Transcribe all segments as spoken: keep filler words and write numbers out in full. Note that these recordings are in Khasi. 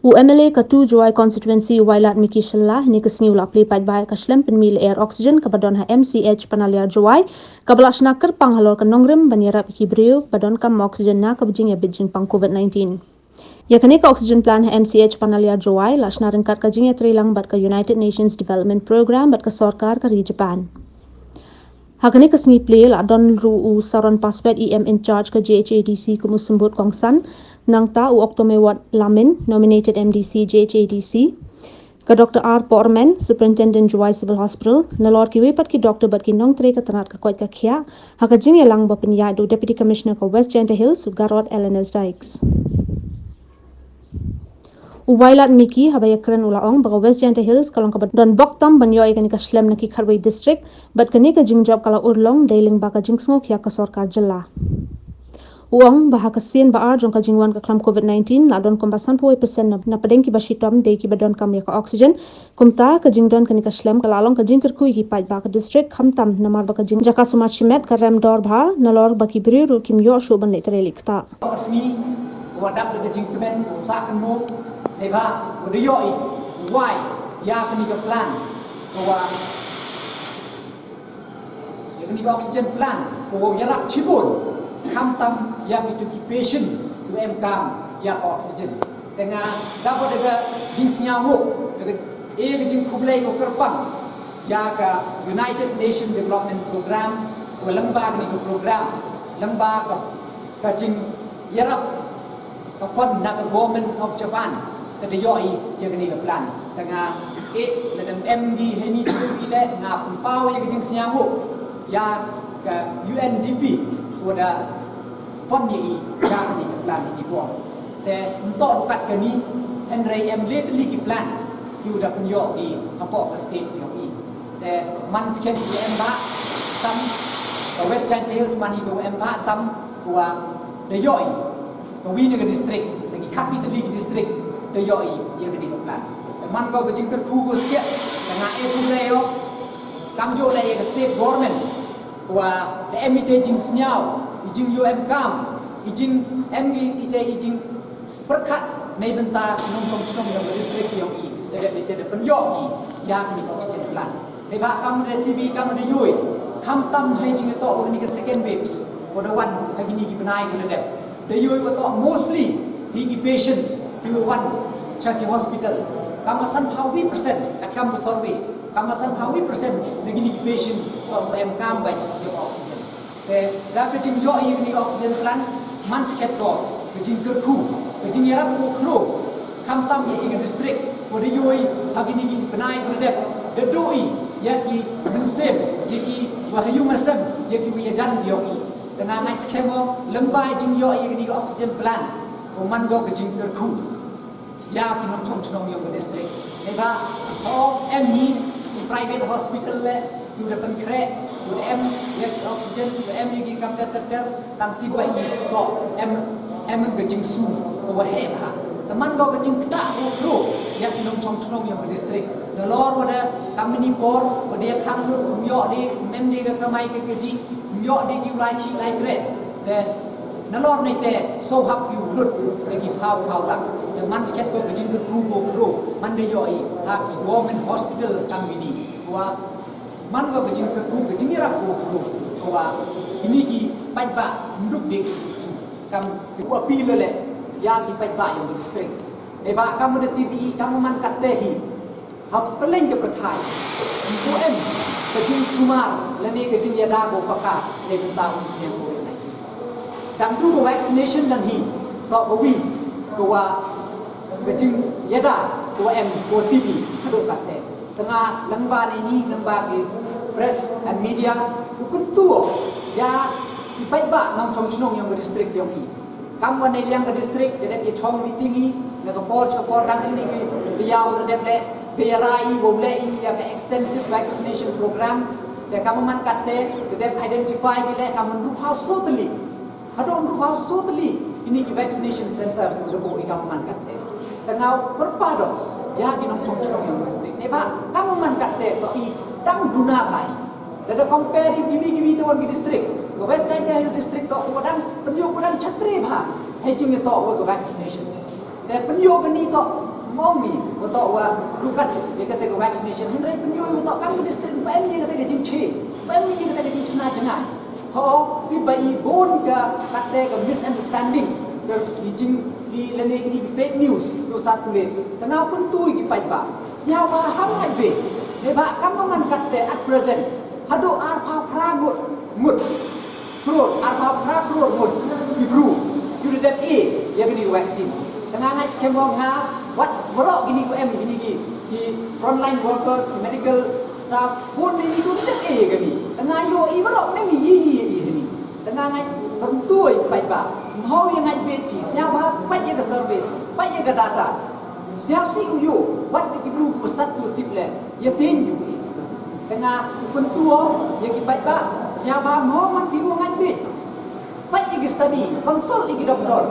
U MLA ka two Jowai Constituency, u Wailadmiki Shylla, hynne ka sngi u la plie paidbah ïa ka shlem pynmih lyer oxygen kaba don ha MCH Panaliar Jowai, kaba la shna kyrpang halor ka nongrim ban ïarap ïa ki briew ba donkam oxygen na kaba jingïabit jingpang COVID nineteen. Ïa kane ka oxygen plant ha MCH Panaliar Jowai la shna ryngkat ka jingïatreilang bad ka United Nations Development Programme bad ka sorkar ka ri Japan. Ha kane ka sngi plie la don ruh u Saron Paswet, EM in charge ka JHADC, kum u symbud kongsan, nangta u Oktomewot Lamin, nominated MDC JHADC, ka Doctor R Porman, Superintendent Jowai Civil Hospital, nalor kiwei pat ki doctor bad ki nongtrei ka tnat ka koit ka khiah, ha ka jingïalang ba pynïaid da u Deputy Commissioner ka West Jaiñtia Hills, u Garod L N S Dykes. U Wailadmiki haba ïakren u la ong ba ka West Jaiñtia Hills ka long kaba don bok tam ban ïoh ïa kane ka shlem na ki khatwei district, bad kane ka jingjop ka la urlong dei lyngba ka jingsngewkhia ka sorkar jylla. U ong ba ha ka sien ba ar jong ka jingwan ka khlam COVID nineteen la don kumba sanphew wei percent na, na pdeng kiba shitom dei kiba donkam ïa ka oxygen. Kumta ka jingdon kane ka shlem ka la long ka jingkyrkhu ïa ki paidbah ka district, khamtam namar ba ka jingjaka sumar shimet ka rem dor bha, nalor ba ki briew ruh kim ïoh shuh ban leit trei leit ktah. Ka sngi, ka wa dap da ka jingkmen, ka wa sah kynmaw, dei ba, ka wa da ïoh i, wai, ïa kane ka plan, ka wa, ïa kane ka oxygen plan, ka wa ïarap shibun, khamtam ïa kito ki patient, ki wa em kam, ïa ka oxygen. Te nga, da ba da ka jingsngew mo, da ka, eh, ka jingkhublei ko kyrpang, ïa ka United Nation Development Program, ko lyngba kane ka program, lyngba ka, ka jingïarap ka fund na ka Government of Japan, ka da ïoh i ïa kane ka plan. Te nga, eh, lada em di heini chuki le, nga pynpaw ïa ka jingsngew mo, ïa ka UNDP, ko da fund ïa i, ïa kane ka plan i bor. Te, ym toh ruh kat kane, hynrei em le tylli ki plan, ki u da pynïoh i, hapoh ka state ïoh i. Te, man skhem ki em ba, tam, ka West Jaiñtia Hills man i ki em ba, tam, ko wa, da ïoh i. Ka wi na ka district, na ki khatwei tylli ki district, da ïoh i, ïa kane ka plan. Te man ko ka jingkyrkhu ko skhem, te nga eh pule ïoh, kam jooh le ïa ka state government, wa da em ite i jingsngew, i jingïoh em kam, i jing em i ite i jingpyrkhat, na i bynta nongshong shnong ïa ka district ïong i, da dep ite da pynïoh i, ïa kane ka oxygen plant. Te ba kam da T B, kam da ïoh, khamtam ha i jingïatoh wa kane ka second waves, wa da wan ha kine ki bnai ki da dep. Da ïoh wa toh mostly, hi ki patient, ki wa wan, sha ki hospital. Kam san phaw wi percent, kat kam ka survey. Kam san phaw wi percent, na kine ki patient, toh wa em kam bad ïa ka oxygen. Te, da ka jingïoh ïa kane ka oxygen plant, man skhem ko, ka jingkyrkhu, ka jingïarap ko khro, khamtam ïa i ka district, ko da ïoh i, ha kine ki bnai ko da dep, da duh i, ïa ki mynsiem, ïa ki wa ha ïung ha sem, ïa ki wa ïajan ïong i. Te nga ngeit skhem mo, lyngba i jingïoh ïa kane ka oxygen plant, ko man ko ka jingkyrkhu. Ïa ki nongshong shnong ïong ka district. Neba, ho, em hi, ki private hospital le, ki da pynkhreh, ki da em, ïa ki oxygen, ki da em ïa ki kam ter ter ter, tang tip ba i, ko, em, em ka jingsu, ko wa heh bha. Te man ko ka jingktah, ko khro, ïa ki nongshong shnong ïong ka district. Nalor wa da, kam mini por, wa da ïa khang lut, ym ïoh de, ym em de ka kamai ka kajih, ym ïoh de ki u lai khih lai kreh. Te, nalor nete, shu hap ïa u lut, da ki phaw phaw lak. Te man skhem ko ka jingkyrkhu ko khro, man da ïoh i, ha ki government hospital kam mini. Ko wa, man ko ka jingkyrkhu, ka jingïarap ko khro, ko wa, kine ki paidbah, ym duk de ki, kam, ko wa appeal le, ïa ki paidbah ïong ka district. Neba kam da T B, kam man katte hi. Ha kylleng ka pyrthei, ym pu em ka jingsumar lane ka jingïada ko paka na bynta u sniang COVID nineteen. Dang du ko vaccination dang hi, toh ko wi, ko wa ka jingïada, ko wa em, ko T B, haduh katte. Te nga lyngba ne ni, lyngba ki press and media, u kyntu ïa ki paidbah nongshong shnong ïong ka district ïong i. Kam wa na liang ka district, da dep ïa chong meeting i, na ka por sha ka por dang ini ki, da ïa u da dep le, da ïa rai i, wa u le i, ïa ka extensive vaccination program, da kam man katte, da dep identify ki le, kam man ruh hau so tylli. Haduh ruh hau so tylli, ini ki vaccination center, da buh i kam man katte. Te nga u pyrpa do, ïa ki nongshong shnong ïong ka district. Neba, kam man katte, to i, dang duna bha i. Lada compare i kiwi kiwi te wan ki district. Ka West Jaiñtia Hills District to, ko dang, pynïoh ko dang chatre bha. Hei jingïatoh wa ka vaccination. Te pynïoh kani to, Ong i, wa toh wa lukat ïa kata ka vaccination, hynrei pynïoh wa toh kam ka district ba em ïa kata ka jingshai, ba em ïa kata ka jingshna jngai. Ho, ki ba i bun ka kata ka misunderstanding, ka ki jing ki lane ki fake news, to circulate. Tang u kyntu ïa ki paidbah. Sngewbha ha ngeit beit. Dei ba kam man kata at present. Haduh arphew phra ngut, ngut. Klur, arphew phra klur ngut ki bru ki la dep ïa kane ka vaccine. Te nga ngeit skhem ba nga wat baroh kine ki em kine ki, ki frontline workers, ki medical staff, bun kine ki la dep ïa kane. Te nga ïohi baroh, mem ïa ïa ïa kane. Te nga ngeit pyrtuh ïa ki paidbah. Ngeit ïa ngeit beit ki, sngewbha peit ïa ka survey, peit ïa ka data. Sngewsih u ïoh, wat ki bru ki ba stad ki tip leh. Ïa teng ïa u. Te nga pyntuh ïa ki paidbah, sngewbha mo man ki u ngeit beit. Peit ïa ki study, consult ïa ki doktor.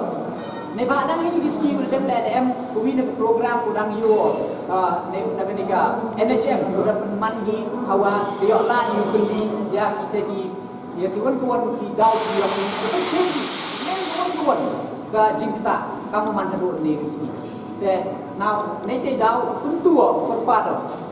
Neibhah dang ïa ki sngi u dang da em, u wi na ka program u dang ïoh, ah, ne na kane ka N H M, u da pynman ki hawa, ïoh la ïa u kylli, ïa kita ki, ïa ki wan ki wan ki daw ki ïa ki, ki chen ki, ne ki wan ki wan, ka jingkata, ka mo man haduh ne ki sngi. Te, now, nei te daw, pyntuh, pyrpad,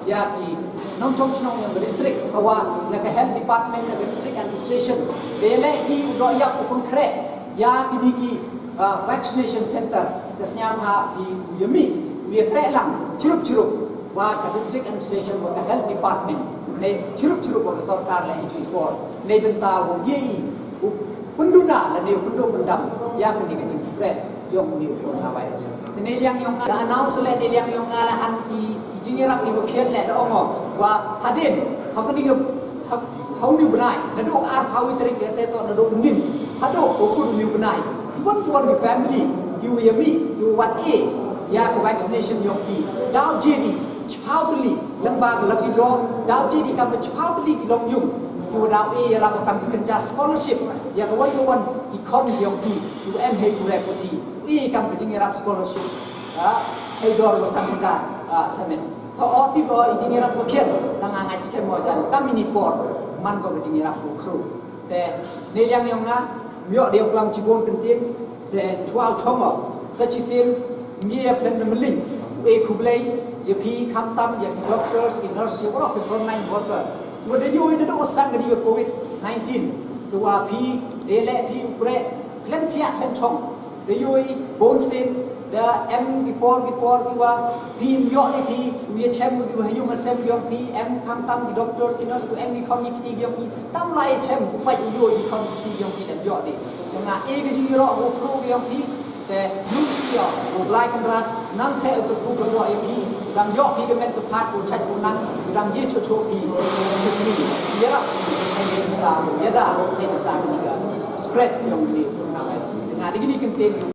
ïa ki nongshong shnong ïa ka district, hawa, na ka health department, na ka district administration. Te leh ki u doh ïap u pynkhreh, ïa kine ki, ah, vaccination center, te sngewbha ki u ïa mih, u ïa khreh lang, chirup chirup, wa ka district administration, wa ka health department, ne chirup chirup, wa ka sorkar leh hi por, ne bynta, wa ïa i, u pynduna, lane u pynduh pyndam, ïa kane ka jingspread. Ïong uni u coronavirus. Te ne liang ïong nga la announce leh, ne liang ïong nga la han i, i jingïarap i ba khian leh da ong o. Wa hadien, ha kani ka, ha, ha uni u bnai, naduh arphew tarik ïa te to naduh mynnin. Haduh u kut uni u bnai. Ki wan ki wan ki family, ki u ïa mih, ki u wat e, ïa ka vaccination ïong ki. Daw jiri, chiphaw tylli, lem ba ka lucky draw, daw jiri kam chiphaw tylli ki long ïung. Ki u daw e ïa la ba kam ki kynja scholarship, ïa ka wan ka wan ki khon ïong ki, ki u em hei pure poti. I kam ka jingïarap scholarship, ah, hei dor ba san hajar, ah, samen. To o ti ba i jingïarap ba khian, tang nga ngeit skhem mo jan, kam ini por, man ko ka jingïarap ba khru. Te, ne liang ïong nga, myoh de klam chibon kynting, te chwa chongo, sa chi sin, ngi ïa khlem na mling, e khublei, ïa phi khamtam, ïa ki doctors, ki nurse, ïa waroh ki frontline worker. Wa da ïoh ïa da dong sang ka di ka covid nineteen, te wa phi, de leh phi u pre, khlem thiah khlem chong. Da ïohi, bun sien, da em ki por, ki por, ki wa, phi ym ïoh ne phi, u ïa chem, ki wa ha ïung ha sem ïong phi, em khamtam ki doctor, ki nurse, ki em ki khon ki kti ïong phi, tam lai chem, u pait u ïoh ki khon ki kti ïong phi, da ïoh ne. Nga e ka jingïaroh, u kru ïong phi, te, ïung phi ïoh, u Blai Kynrad, nang te u kru kynroh ïong phi, dang ïoh phi ka met ka phat, u chait u nang, dang ïa chuh chuh phi, chuh phi, ïa rap, ïa da, ïa da, ïa da, ïa da, spread ïong phi, nga da kini kynten,